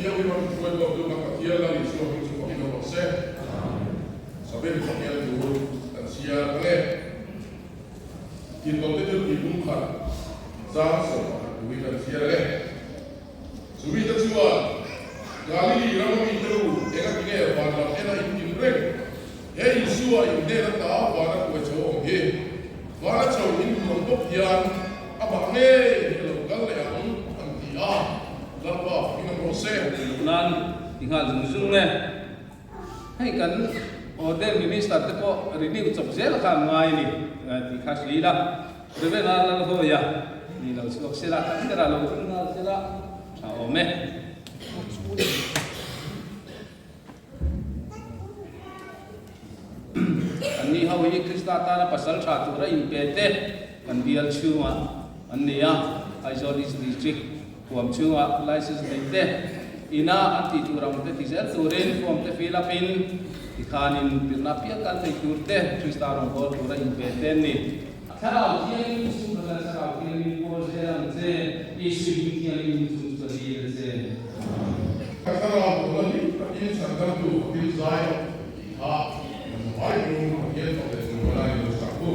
Thianghlim a hruai tawk chu kan Pathian Lal Isua hming chu fakin awm rawh se. Sabin Pathian tur kan chhiar ang e. Thinlawmte thil tih bung khat zang 11 tur hi kan chhiar ang e. Chumite chuan Galili rama mite u enga tinge van lam ena in tin reng? He Isua in hnen ata vana kuai chho awm hi vana chho in hmu ang bawk hian amah ngei hi a lo kal leh ang an ti a, Lalpa fakin awm rawh se. Nan ti nghal zung zung e. Hei kan Order Minister te pawh renew chawp zel kha an ngai a ni tih kha hria ila, Reverend a Lalhawia ni lo chhuak sela, kan berah lo ding nghal sela tha awm e. An ni ho hi Krista tana pasal tha tura inpe te kan bial chhungah an ni a, Aizawl East District huam chhungah license nei te ina an tih tur ang te ti zel turin form te fill up in tikhanin tirhna piang kal thei tur te Krista rawngbâwl tura inpe te an ni. Thlarau Thianghlim chung kha la Thlarau Thianghlim pawl zel ang che, Isua hming thianghlim chung chu ka dil a che. Ka thlarau pawh la hlim takin chhandamtu fakin zai rawh tih kha kan zavai hming Pathian fak leh chawimawi laiin lo sak u.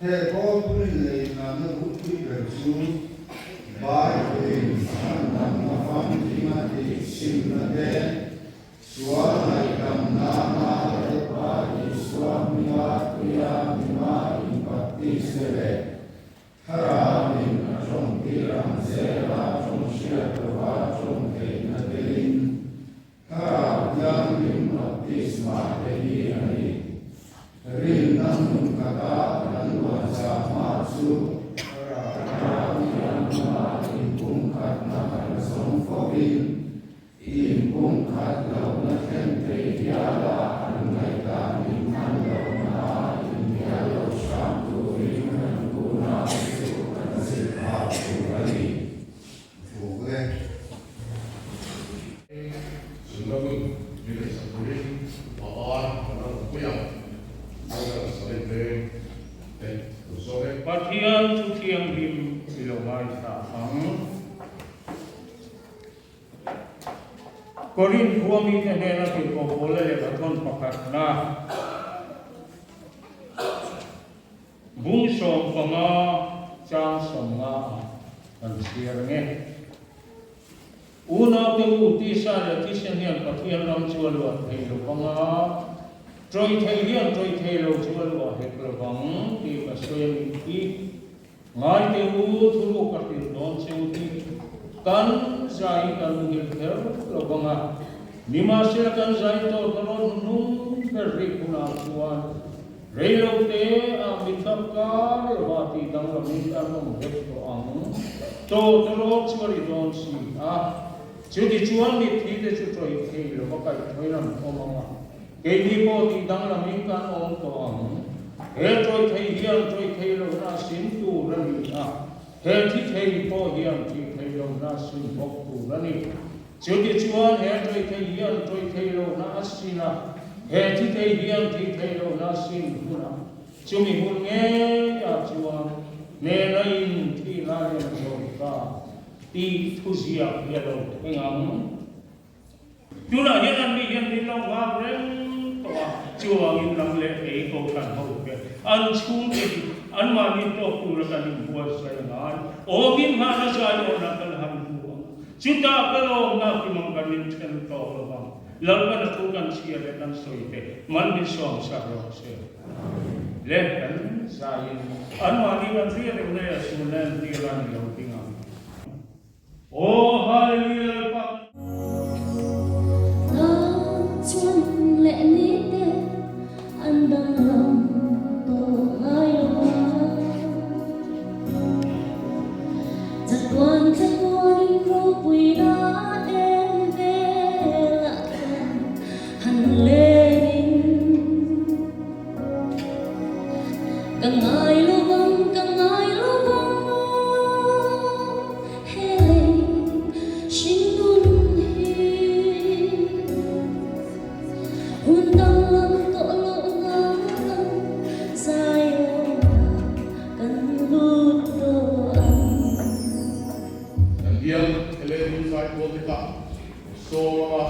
He kawlpui lei nana duhpui ber chu Bible-in chhandamna famkim a tih chhimna te, sual ngaihdam nana Lalpa Isua hminga tuia hnima inbaptise leh Thlarauin a tawngtir ang zela tawng hriat lova tawng theihna telin Thlarau Thianghlim baptisma te hi a ni. Rinna hmun khata kan luan chah hma chu Thlarau Thianghlima inpumkhatna kan zawng fovin Inpumkhat lohna thlen thei hiala an ngaihdan inhman lohna inhnial lo hram turin kan unau chu kan zir phah tur a ni. Vuk le. Zunna hun min ei sak turin a ar kan rawn pui ang. Elder Saleh Veng te lo zawk e. Pathian chu thianghlim i lo ngaithla ang. Korinth khua mite hnena tirhkoh Paula lehkha thawn pakhatna bung 15 chang 50 ah kan chhiar nge. Unaute u, tisa leh thisen hian Pathian ram chu a luah thei lo vang a, ṭawih thei hian ṭawih thei lo chu a luah hek lo vang tih ka sawi a nih hi. Ngaite u, thuruk a hrilh dawn che u hi kan zai kan muhil kher lo vang a, nimahsela kan zai tawh ka rawn hnung ber rih hunah chuan reilote ah mitthap kar lova tih danglamin kan awm vek tawh ang. Tawh ka rawn chu a ri dawn si a, chutichuan mitthi te chu tawih thei lova kaihthawin an awm ang a, Keini pawh tih danglamin kan awm tawh ang. He ṭawih thei hian ṭawih thei lohna a sim tur a ni a, he thi thei pawh hian thih thei lohna a sim bawk tur a ni. Chutichuan he ṭawih thei hian ṭawih thei lohna a sin a, he thi thei hian thih thei lohna a sim hunah chumi hun ngeiah chuan hnena in thihna lian zawk ta tih thuziak hi a lo thleng ang. Tunah hian an mi hian min lo nghak reng tawh a, chuvangin nang leh kei Kohhran ho te an chhungte hi anmahni tawk tura kan inbuatsaih ngai awmin nghahna zai awhna kan han hmu ang. Chutah ka lawmna kimang kan inthen tawh lo vang. Lalpan a thu kan chhia leh kan sawi te mal min sawm sak rawh se. Le kan zaiin anmahni kan hriat reng mai a sulna entir a ni lo ding ang. Aw Hallelujah Lalpa kan. Ka chuan leh ni te an danglam tawh ngai lo a. Chatuan chatuanin ropuina em velah khian han lenin ka ngai lo vang, ka ngai lo vang he lei hringnun hi. Hun danglam tawh loh nan Zion-ah kan lut tawh ang. Kan bial Helen Zaipawl te kha sawm anga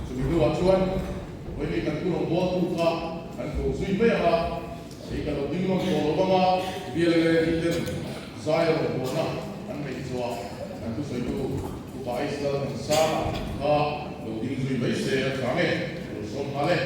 chumi hnuah chuan Vawimi kan thu rawngbawltu kha kan ko zui mai anga kei ka lo ding ngam tawh lo anga bial Helen ten zai rawngbawlna an neih chhuah kan thusawitu Upa Isla Thansanga kha lo ding zui mai se a tha nge lo sawm nghal e.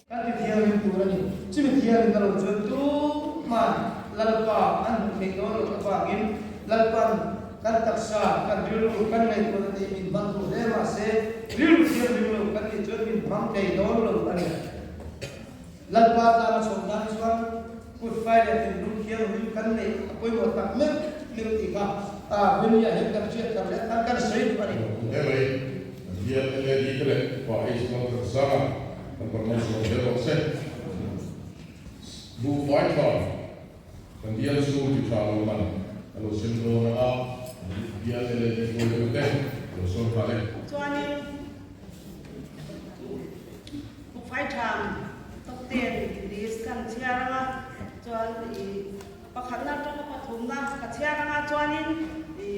Kan ti thianghlim tur a ni. Chumi thianghlimna lo chuan tuman Lalpa an hmuh theih dawn loh avangin Lalpan kan taksa, kan rilru, kan ngaihtuahna te hi min hmang duh hle mahse rilru thianghlim lo kan nih chuan min hmang thei dawn lo a ni. Lalpa tana chhoh nan chuan kut fai leh thinlung thianghlim kan neih a pawimawh tak meuh meuh tih kha Vawimia hian kan hriat thar leh tan kan sawi duh a ni. He mai hian LAD te leh Pa Israel Thansanga kan rawn ngaihsawn zel rawh se. Buhfai tha kan bial chhung ti tha lo man a lo sem dawn a, bial LAD hruaitute te lo sawn nghal e. Chuanin Bukfai ṭham tawkten list kan chhiar anga chuan i pakhatna aṭanga pathumna ka chhiar anga chuanin i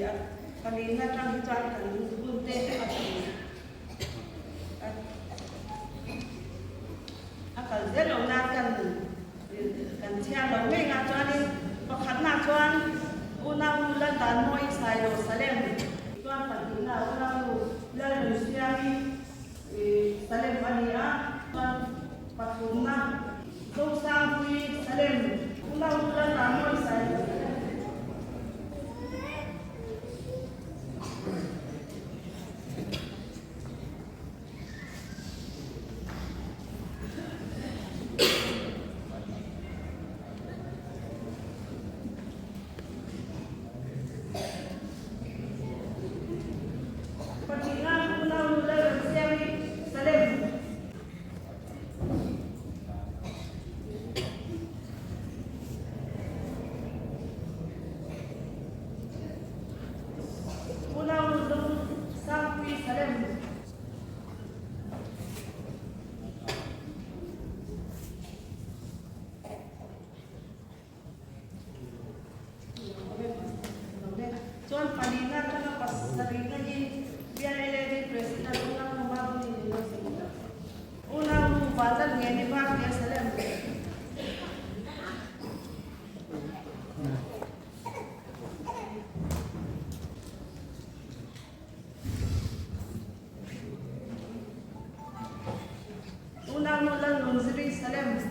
palina aṭang hi chuan kan hun te a a kal zel lo nan kan kan chhiar lo ngei nga chuanin pakhatna chuan unau nu Laldanmawi Sailo Salem chuan pahnihna unau nu Lalnunsiami Salem a ni a, chuan pathumna Zosangpui Salem unau nu Laldanmawi Sailo Salem. Pahnihna unau nu Lalremsiami Salem. Unau nu Zongsangpui Salem. Chuan palina atanga pasarihna hi BLLAD President Unau Nu Mabuni ni lo sawi ta. Unau Nu Vanlal Ngeni Vartian Salem. Unau Nu Lalnunziri Salem.